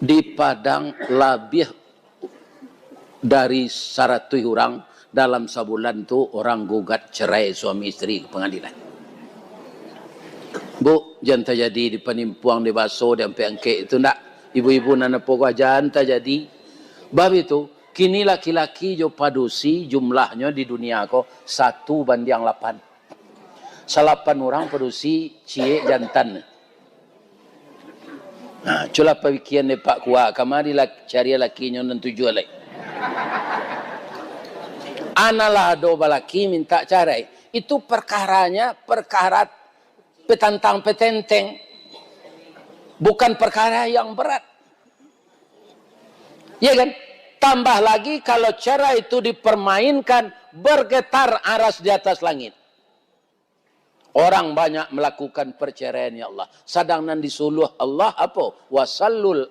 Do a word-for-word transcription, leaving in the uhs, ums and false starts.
Di Padang labiah dari saratuih urang dalam sabulan tu urang gugat cerai suami isteri ka pangadilan. Bu, jan tajadi di Panimpuang, di Baso, di Ampek Angkek itu ndak. Ibu-ibu nan apo ko jan tajadi. Bab itu, kini laki-laki jo padusi jumlahnyo di dunia ko satu bandiang lapan. Salapan urang padusi ciek jantan. Nah, culah papikian dek Pak Kuak, kamari lah cari lakinyo nan tujuah lai. Analah ado balaki minta carai. Itu perkaranya perkara petantang petenteng. Bukan perkara yang berat. Ya kan? Tambah lagi kalau cerai itu dipermainkan, bergetar aras di atas langit. Orang banyak melakukan perceraian, ya Allah. Sadang nan disuluah Allah apo? Wasallul